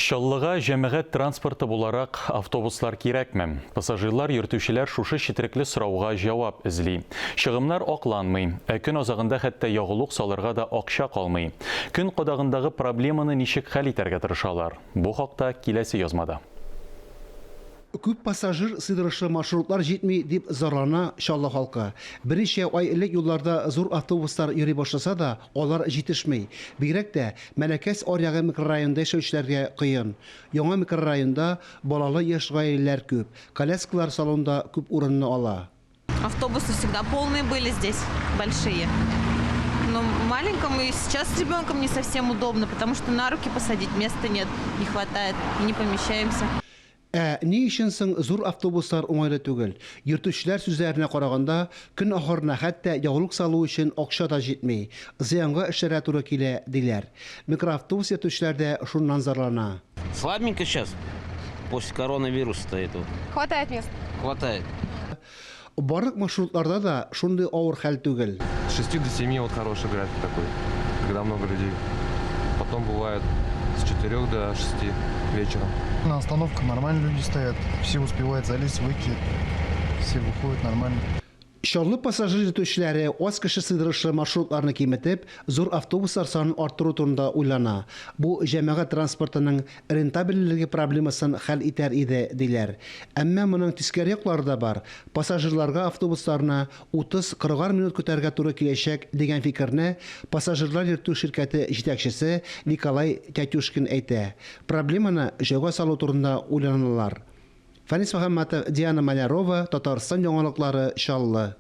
Чаллыга җәмәгать транспорты буларак автобуслар кирәкме? Пассажирлар, йөртүчеләр шушы четерекле сорауга җавап эзли. Чыгымнар акланмый, ә көн азагында хәтта ягулык салырга да акча калмый. Көн кадагындагы проблеманы ничек хәл итәргә тырышалар? Бу хакта киләсе язмада. Күп пассажир сыйдырышлы маршрутлар җитми, дип зарлана Чаллы халкы. Берничә ай элек юлларда зур автобуслар йөри башласа да, алар җитешми. Бигрәк тә Мәләкәс аръягы микрорайонында яшәүчеләргә кыен. Яңа микрорайонда балалы яшь гаиләләр күп, коляскалар салонда күп урынны ала. Автобусы всегда полные были здесь, большие. Но маленькому и сейчас с ребенком не совсем удобно, потому что на руки посадить места нет, не хватает, и не помещаемся. Ә ни өчен соң зур автобуслар уңайлы түгел? Йөртүчеләр сүзләренә караганда, көн ахырына хәтта ягулык салу өчен акча да җитми. Зыянга эшләргә туры килә, диләр. Микроавтобус йөртүчеләр дә шуннан зарлана. Слабенько сейчас, после коронавируса-то этого. Хватает мест? Хватает. Барлык маршрутларда да шундый авыр хәл түгел. С 6 до 7 вот хороший график такой, когда много людей. Потом бывает с 4 до 6 вечера. На остановках нормально люди стоят, все успевают залезть, выйти, все выходят нормально. Чаллы пассажир йөртүчеләре аз кеше сыйдырышлы маршрутларны киметеп, зур автобуслар санын арттыру турында уйлана. Бу җәмәгать транспортының рентабельлелеге проблемасын хәл итәр иде, диләр. Әмма моның тискәре яклары да бар, пассажирларга автобусларны 30-40 минут көтәргә туры киләчәк, дигән фикерне пассажирлар йөртү ширкәте җитәкчесе Николай Тятюшкин әйтә. Проблеманы җайга салу турында уйланалар. Фәнис Мөхәммәтов, Диана Малярова, Татарстан яңалыклары, Чаллы.